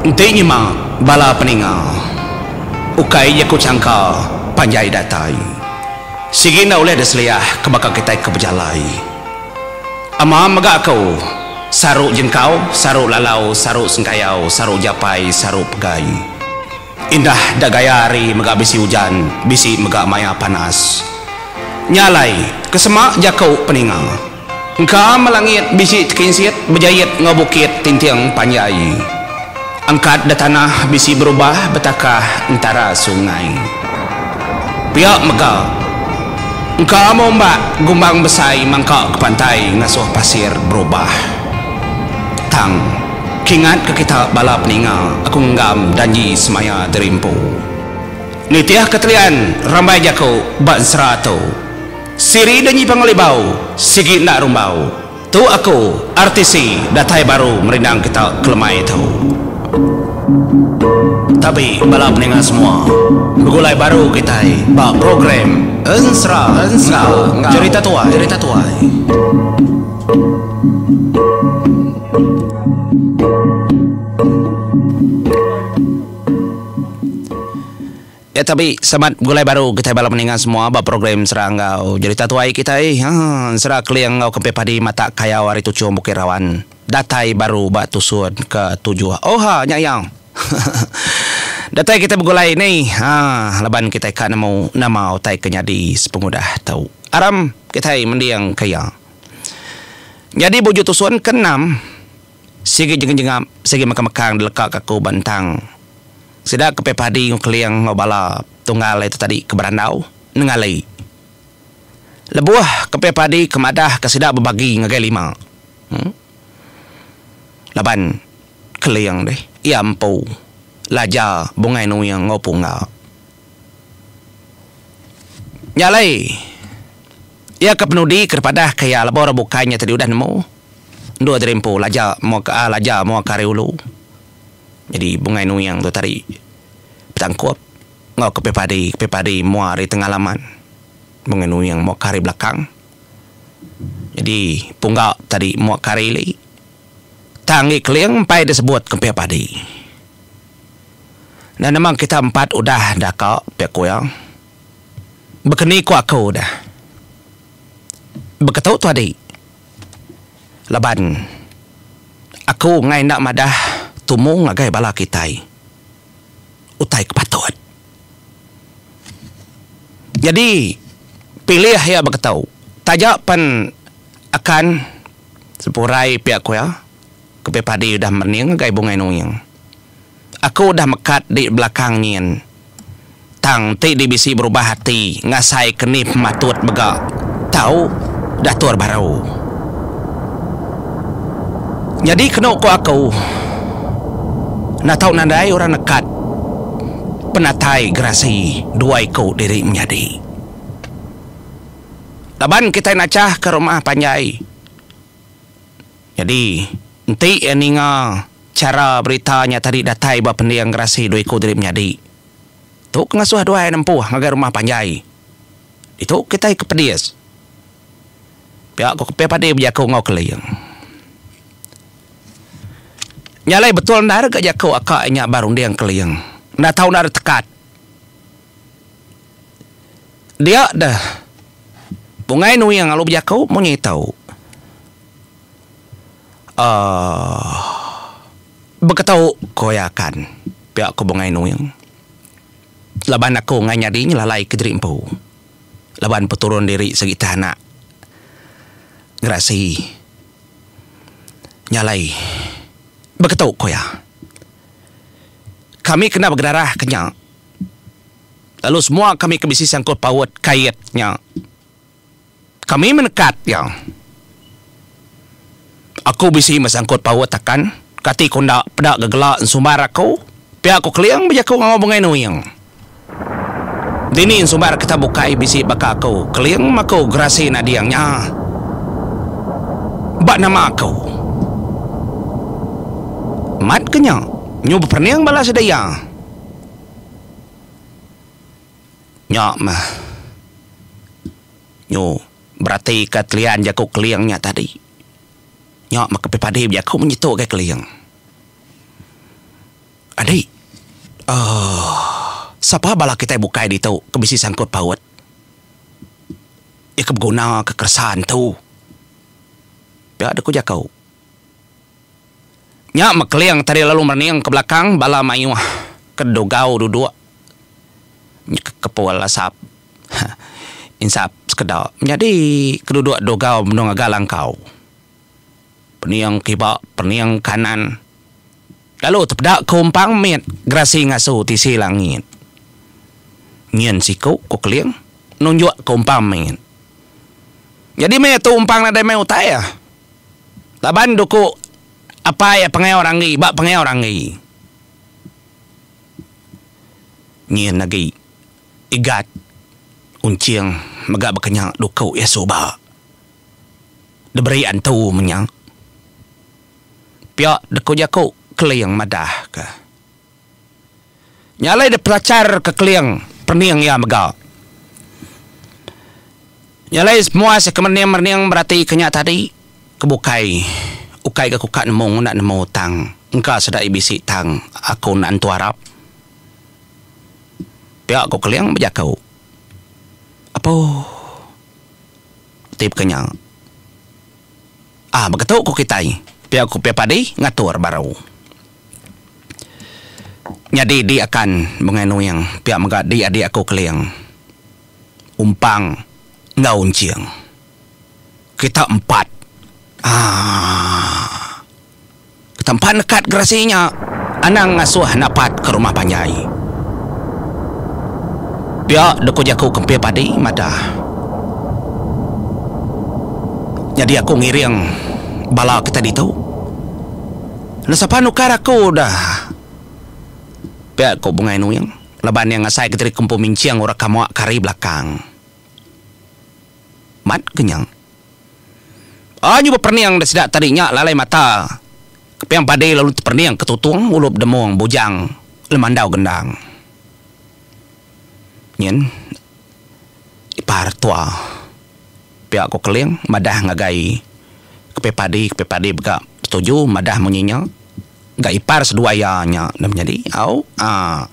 Enti nyema bala peninga ukai jaku changka panjai datai. Sigi enda ulih diseliah ke baka kitai ke bejalai. Ama mega aku saru jengkau, saru lalau, saru sengkayau, saru japai, saru pegai. Indah da gaya hari mega bisi ujan, bisi mega maya panas. Nya alai, ke sema jaku peninga. Engka melangit bisi tekinsit bejait enggau bukit tinting panjai. Angkat da tanah bisi berubah betakah entara sungai. Pia mega, engka mombak gumbang besai mangka ke pantai ngasuh pasir berubah. Tang. Kingat ke kita bala peninga aku ngenggam danji semaya diri empu. Nitih ke telian rambai jaku ba ensera tu. Siri danji Pangalibau sigi enda rumbau. Tu aku RTC datai baru merindang kita kelemai tu. Tabi bala peninga semua. Begulai baru kitai ba program Ensera enggau Jerita Tuai. Ya tabi selamat begulai baru kitai bala peninga semua ba program Sera enggau Jerita Tuai kitai haa Sera Keling enggau Kempit Padi Matak Kayau ari Tuchung Bukit Rawan datai baru ba tusun ke tujuh. Oha nya iya. Datai kitai begulai ni haa laban kitai ka nemu nama utai ke nyadi sepengudah tu. Aram kitai mending ke iya. Nyadi buju tusun ke enam, sigi jengap-jengap, sigi mekang-mekang dileka ka aku ba entang. Sida ke pia padi enggau keling enggau bala tunggal itu tadi ke berandau nengali. Lebuh ke pia padi ke madah ka sida bebagi ngagai lima. Em. Laban keling deh iya empu Laja Bungai Nuing enggau Pungga. Nya alai, iya ke penudi ke dipadah ke iya lebuh orang bukai nya tadi udah nemu endur diri empu laja mua ke laja mua ke ari ulu. Nyadi Bungai Nuing tu tadi betangkup enggau ke padi ke padi mua ari tengah laman. Bungai Nuing mua ke ari belakang. Nyadi Pungga tadi mua ke ari ili. Tang agi Keling empai disebut ke padi. Enda nemang kita empat udah daka, pia ku iya. Bekeni ku aku dah. Beketu tu adi. Laban aku enggai enda madah tumu ngagai bala kitai utai ke patut. Nyadi pilih iya beketu taja pen akan sempurai pia ku iya ke pia padi udah merening ngagai Bungai Nuing. Aku udah mekat di belakang nyin. Tang enti di bisi berubah ati ngasai ke ni pematut mega tau datur baru. Nyadi kenu ku aku enda tau nadai orang nekat penatai gerasi dua iku diri menyadi. Laban kitai nachah ke rumah panjai. Nyadi enti iya ninga Chara berita nya tadi datai ba pending gerasi dua iku diri menyadi. Tu ke ngasuh duai nempuh ngagai rumah panjai. Ditu kitai ke pedis. Pia ku Kepir Padi bejaku enggau Keling. Nya alai betul endar ga jaku aka nya ba runding Keling. Enda tau enda ditekat. Dia deh Bungai Nuing lalu bejaku munyi tu. Aaa. Beketu ko iya akan pia ko Bungai Nuing. Laban aku enggai nyadi nyelalai kediri empu. Laban peturun diri segi tah anak Gerasi. Nya alai beketu ko iya. Kami kena begedarah ke nya. Lalu semua kami ke bisi sangkut paut kait nya. Kami menekat iya. Aku bisi mesangkut paut akan, kati ku enda peda gegela ensumbar aku, pia ku Keling bejaku enggau Bungai Nuing. Dini ensumbar kita bukai bisi baka aku, Keling maku gerasi nading nya. Ba nama aku. Mat ke nya, nyu beperening bala sida iya. Nya meh. Nyu beratika telian jaku Keling nya tadi. Nya meh ke padi bejaku menyitu gai Keling. Adi, Ohh, sapa bala kitai bukai ditu ke bisi sangkut paut? Iya ke beguna ke keresa antu. Pia deh ku jaku. Nya meh Keling tadi lalu merening ke belakang bala mayuh ke dugau duduk kepul asap insap sekeda nyadi ke duduk dugau benung ngaga langkau. Pening kiba pening kanan lalu tepeda ke umpang mit gerasi ngasu tisi langit. Nyin siku ku Keling nunjuk ke umpang mit. Nyadi meh tu umpang nadai mai utai ah. Laban duku apai pengayau ranggi ba pengayau ranggi. Nyin agi Igat Unching mega baka nya duku iya suba. Diberi antu menya. Pia deku jaku Keling madahka. Nya alai dipelachar ke Keling perening iya mega. Nya alai semua seh ke merening-merening berati ke nya tadi ke bukai ukai ga ku ka nemu enda nemu tang engka sida iya bisi tang aku enda entu arap. Pia ku Keling bejaku. Apo ti baka nya. Ah beketu ku kitai pia ku Pia Padi ngatur baru. Nyadi di akan Bungai Nuing pia mega di adi aku Keling, Umpang enggau Unching. Kita empat aaa kita empat nekat gerasi nya anang ngasuh napat ke rumah panjai. Pia deka jaku Kempir Padi madah. Nyadi aku ngiring bala kita ditu. Enda sapa nukar aku dah. Pia ku Bungai Nuing laban iya ngasai ke diri ke empu minching orang ka muak ke ari belakang. Mat ke nya. Anyu beperening da sida tadi nya lalai mata keping padi lalu teperening ke tutung ulup demung bujang lemandau gendang. Nyin ipar tua. Pia ku Keling madah ngagai Kepit Padi, Kepit Padi mega setuju madah munyi nya. Ga ipar seduai iya nya enda menyadi au aaa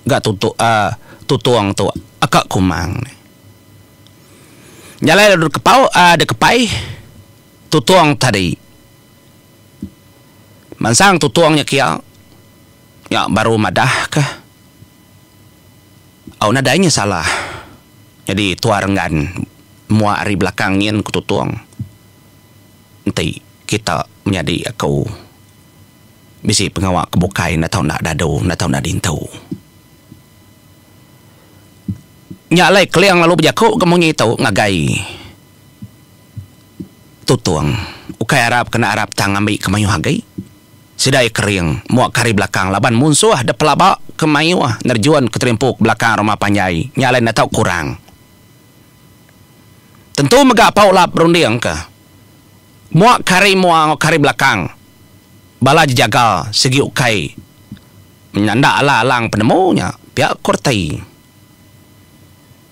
ga tutu aaa tutung tu aka Kumang. Nya alai lalu dikepau aaa dikepai tutung tadi. Mansang tutung nya kia nya baru madah ka au nadai nya salah. Nyadi tua renggan mua ari belakang nyin ku Tutong enti kita menyadi aku bisi pengawa ke bukai enda tau enda dadu enda tau enda dintu. Nya alai Keling lalu bejaku ke munyi tu ngagai Tutong ukai arap kena arap tang ngambi ke mayuh agi. Sida iya kering muak ke ari belakang laban munsuh da pelaba ke mayuh nerjun ke terimpu ke belakang rumah panjai nya alai enda tau kurang. Tentu mega Pau Lap berunding ke muak ke ari mua enggau ke ari belakang bala jejaga sigi ukai enda alang-alang penemu nya pia ku reti.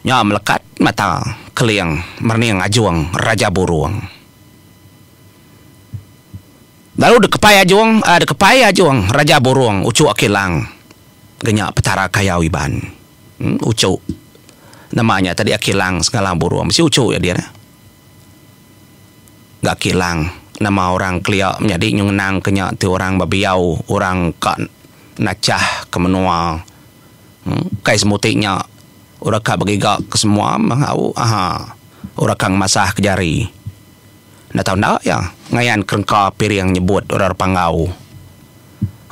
Nya melekat mata Keling merening Ajung Raja Burung. Lalu dikepai Ajung, dikepai Ajung Raja Burung uchu Aki Lang ga nya Petara Kayau Iban. Uchu nama nya tadi Aki Lang Sengalang Burung bisi uchu iya dia neh. Ga Aki Lang nama orang kelia menyadi nyu ngenang ke nya ti orang bebiau orang ka nachah ke menua. Ukai semuti nya orang ka begiga ke semua meh au aha orang ka ngemasah ke jari. Enda tau enda iya ngayan kerengka piring nyebut orang Panggau.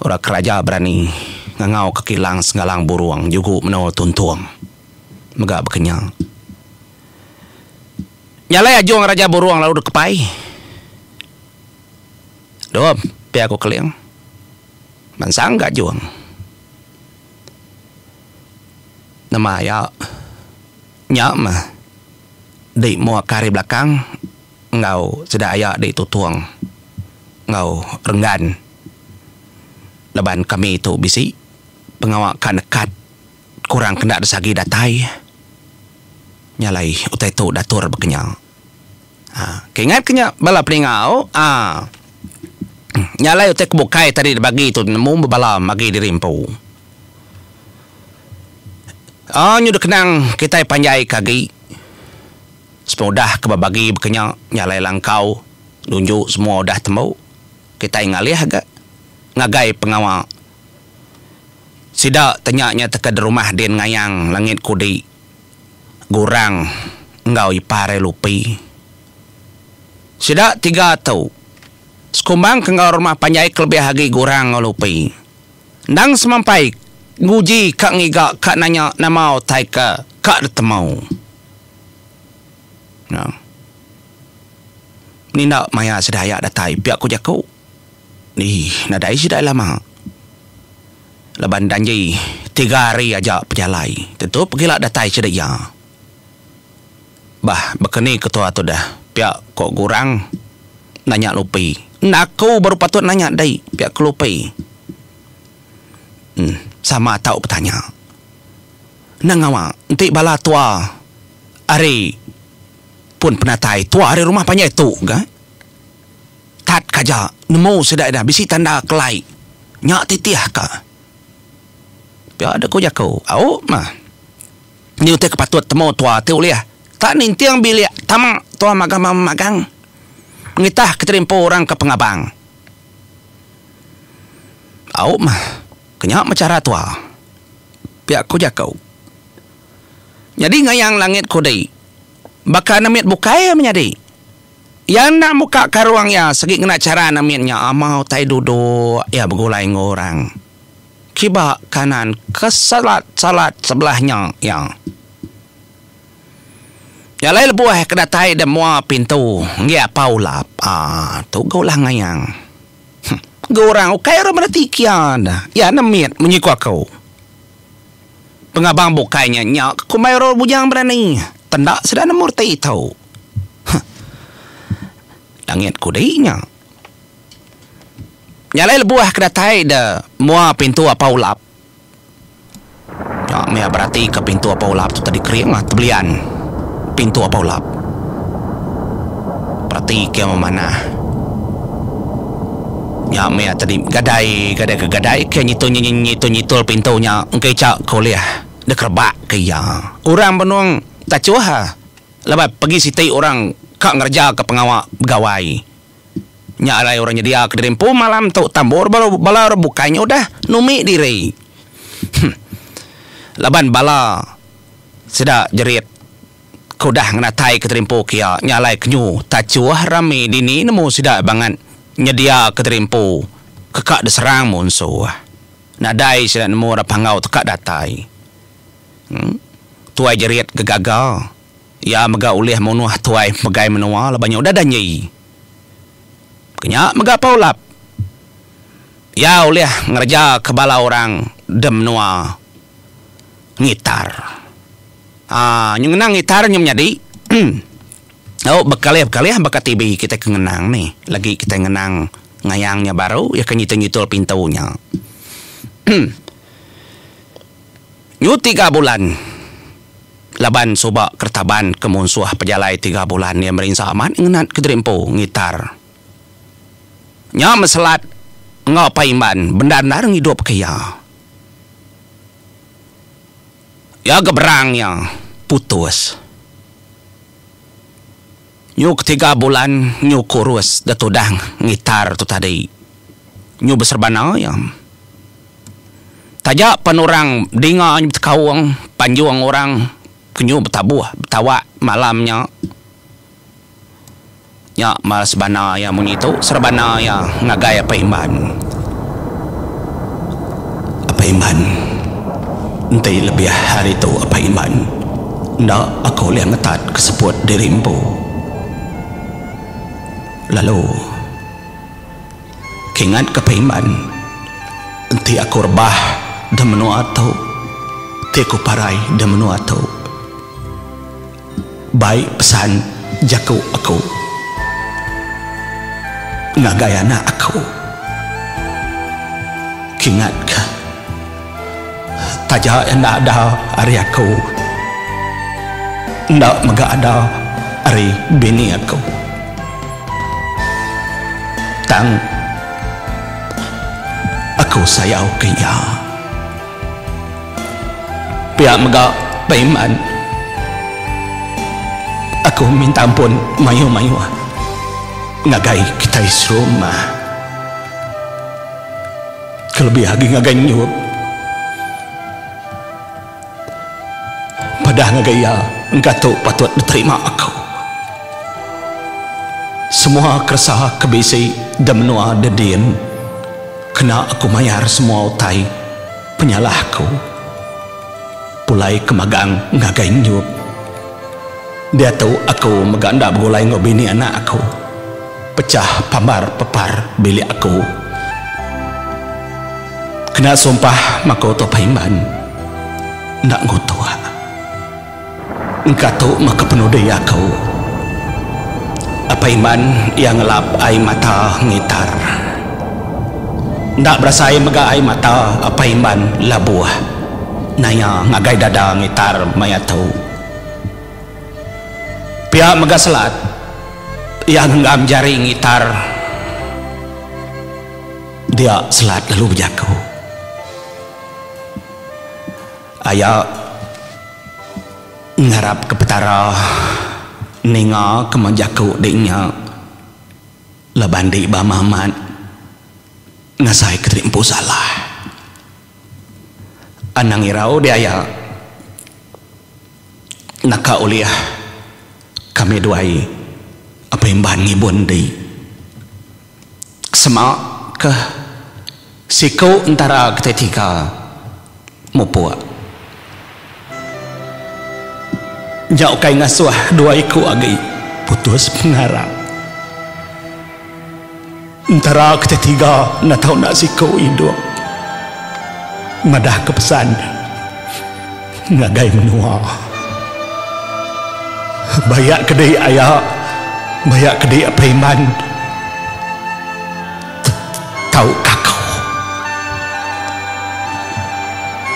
Orang keraja berani ngangau ke kilang Sengalang Burung jugu menua Tuntung mega baka nya. Nya alai Ajung Raja Burung lalu dikepai. Dom, pia ku Keling. Mansang ga Ajung. Nama iya nya meh di mua ke ari belakang enggau sida aya di Tutong enggau Renggan laban kami tu bisi pengawa ka nekat kurang kenda desagi datai nya alai utai tu datur baka nya. Ha ke ingat ke nya bala peninga au ha. Nya alai utai ke bukai tadi dibagi tu nemu bebala magi diri empu. Aa nyu dikenang kitai panjai ke agi. Sepengudah ke bebagi baka nya, nya alai langkau lunju semua udah tembu. Kitai ngalih ga ngagai pengawa sida te nya nya teka derumah din ngayang langit kudi gurang enggau ipar iya lupi. Sida tiga tu sekumbang ke enggau rumah panjai kelebih agi gurang enggau lupi. Endang semampai nguji ka ngiga ka nanya nama utai ke ka ditemu. Nya. Ni enda maya sida aya datai pia ku jaku. Ih nadai sida lama. Laban danji tiga hari aja pejalai tentu pegila datai sida iya. Bah baka ni ketua tu deh pia ko Gurang nanya Lupi. Enda aku baru patut nanya dei pia ku Lupi. Em sama tau betanya. Enda ngawa enti bala tua ari pun penatai tua ari rumah panjai tu ga. Tat ka aja nemu sida ida bisi tanda kelai nya titih ka. Pia deh ku jaku au mah. Ni utai ke patut temu tua ti ulih tak ninting bilik tama tua magang magang ngitah ke terimpu orang ke pengabang. Au mah ke nya meh chara tua. Pia ku jaku. Nyadi ngayang langit kudi baka nemit bukai menyadi. Iya enda muka karung iya segi ngena chara nemit nya amau tai duduk iya begulai enggau orang. Kiba kanan ke salat-salat sebelah nya iya. Nya alai lebuh ke datai da mua pintu enggi Apau Ulap, aaa tu ga ulah ngayang. Huh ga orang ukai orang mereti kia da. Iya nemit munyi ku aku. Pengabang bukai nya nya ke kumbai orang bujang berani. Tenda sida nemu reti tu. Huh langit kudi nya. Nya alai lebuh ke datai de mua pintu Apau Ulap. Nya meh berati ke pintu Apau Ulap tu tadi kering ah tebelian pintu Apau Ulap. Perati ke memanah. Nya meh tadi gadai gadai ke gadai ke nyitul nyitul nyitul pintu nya engka icha ke ulih dikerebak ke iya. Orang benung tachuh ah laban pegi siti orang ka ngereja ke pengawa begawai. Nya alai orang nyediaka diri empu malam tu tambur baru bala orang bukai nya udah numi diri. Huh. Laban bala sida jerit ke udah ngenataika diri empu kia nya alai kenyu tachuh rami dini nemu sida bangat nyediaka diri empu ke ka diserang munsuh. Nadai sida nemu orang Panggau tu ka datai. Huh. Tuai jerit gegaga. Iya mega ulih munuh tuai pemegai menua laban nya udah danji. Kenya mega Paulap. Iya ulih ngerejaka bala orang de menua ngitar. Aa nyu ngenang ngitar nyu menyadi au bekalih-bekalih baka TV kitai ke ngenang nih lagi kitai ngenang ngayang nya baru iya ke nyitul-nyitul pintu nya. Nyu tiga bulan laban suba keretaban ke munsuh pejalai tiga bulan iya merinsa amat ngenat kediri empu ngitar. Nya meselat enggau apai Imban bendar endar ngidup ke iya. Iya ga berang iya putus. Nyu ketiga bulan nyu kurus da tudah ngitar tu tadi. Nyu beserbana iya. Taja pan orang dinga nyu betekaung panjung orang ke nyu betabuh betawak malam nya. Nya mal sebana iya munyi tu serebana iya ngagai Apai Imban. Apai Imban enti lebih ari tu Apai Imban enda aku ulih ngetat ke seput diri empu. Lalu kingat ke Apai Imban enti aku rebah da menua tu ti aku parai da menua tu. Bai pesan jaku aku ngagai anak aku. Kingatka taja enda ada ari aku, enda mega ada ari bini aku. Tang. Aku sayau ke iya. Pia mega Paiman. Aku minta ampun mayuh-mayuh ngagai kitai serumah. Kelebih agi ngagai Nyup. Padah ngagai iya engka tu patut diterima aku. Semua keresa ke bisi da menua dedin kena aku mayar semua utai penyalah aku. Pulai ke magang ngagai Nyup. Diatu aku mega enda begulai enggau bini anak aku. Pechah pambar pepar bilik aku. Kena sumpah mako tu Paiman enda ngutuk. Engka tu meh kepenudi aku. Apai Iman iya ngelap ai mata ngitar. Enda berasai mega ai mata Apai Iman labuh naya ngagai dada ngitar maya tu. Pia mega Selat iya ngenggam jari ngitar. Dia Selat lalu bejaku. Aya ngarap ke Petara ninga ke meh jaku di nya laban di ba amat ngasai ke diri empu salah. Anang irau di aya naka ulih kami duai apai emban ngibun di. Sema ke siku entara kitai tiga mupuk. Nya ukai ngasuh dua iku agi putus pengarap. Entara kitai tiga enda tau enda siku idup madahka pesan ngagai menua. Bayak kedi aya, bayak kedi apai iman tau kaku.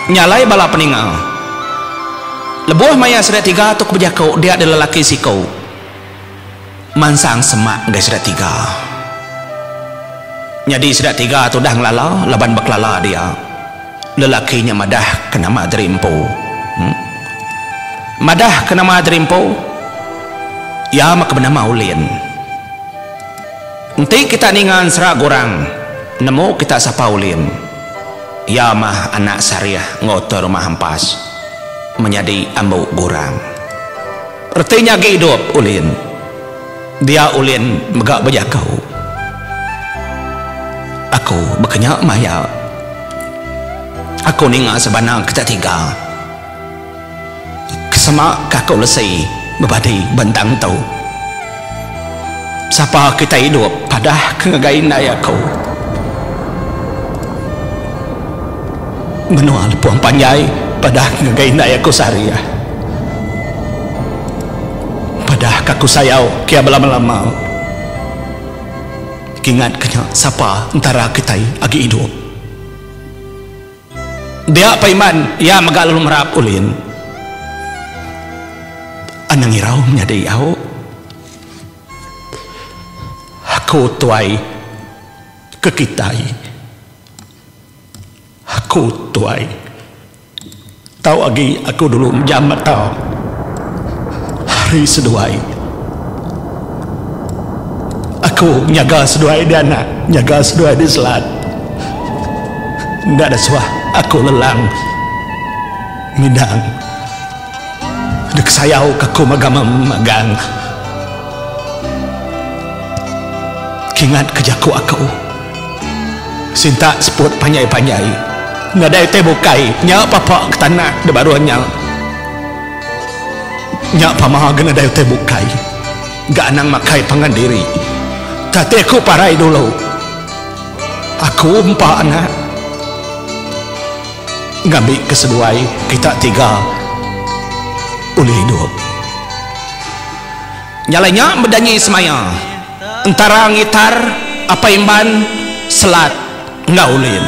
Nya alai bala peninga. Lebuh maya sida tiga tu ke bejaku dia ada lelaki siku mansang semak ngagai sida tiga. Nyadi sida tiga tu udah ngelala laban bekelala dia. Lelaki nya madah ke nama diri empu. Madah ke nama diri empu, iya meh ke benama Ulin. Enti kita ninga ensera gurang, nemu kita sapa Ulin. Iya mah anak Sarih enggau Tuai Rumah Ampas, menyadi ambu gurang. Reti nya agi idup Ulin. Dia Ulin mega bejaku. Aku bekenya maya. Aku ninga sebana kita tiga. Kesema ke aku lesi bebadi bentang tu. Sapa kita idup padah ke ngagai indai aku. Menua Lepung Panjai padah ke ngagai indai aku sehari. Padah ke aku sayau kia belama-lama. Kingat ke nya sapa entara kitai agi idup. Dia Pak Iman iya mega lalu merap Ulin. Anang irau menyadi au. Aku tuai ke kitai. Aku tuai. Tau agi aku dulu mejam mata hari seduai. Aku nyaga seduai di anak, nyaga seduai di selat. Enda da suah aku lelang midang. Dek sayau ke aku mega magang. Kingat ke jaku aku. Sintak seput panjai-panjai. Nadai utai bukai nya papa ke tanah da baruh nya. Nya pama ga nadai utai bukai. Ga anang makai pangan diri. Tati aku parai dulu. Aku empa anak. Ngambi ke seduai kita tiga ulih idup. Nya alai nya bedanyi semaya. Entara ngitar, Apai Imban, Selat enggau Ulin.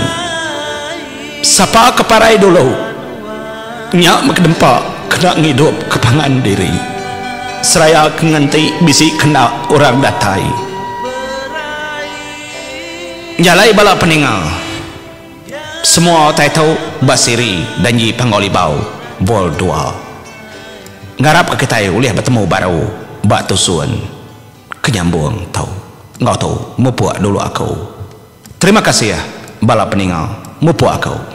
Sapa ke parai dulu nya meh dempa kena ngidup ke pangan diri seraya ke nganti bisi kena orang datai. Nya alai bala peninga. Semua utai tu ba siri Danji Panggau Libau Vol dua. Ngarap ka kitai ulih betemu baru ba tusun ke nyambung tu. Enggau tu mupuk dulu aku. Terima kasih bala peninga mupuk aku.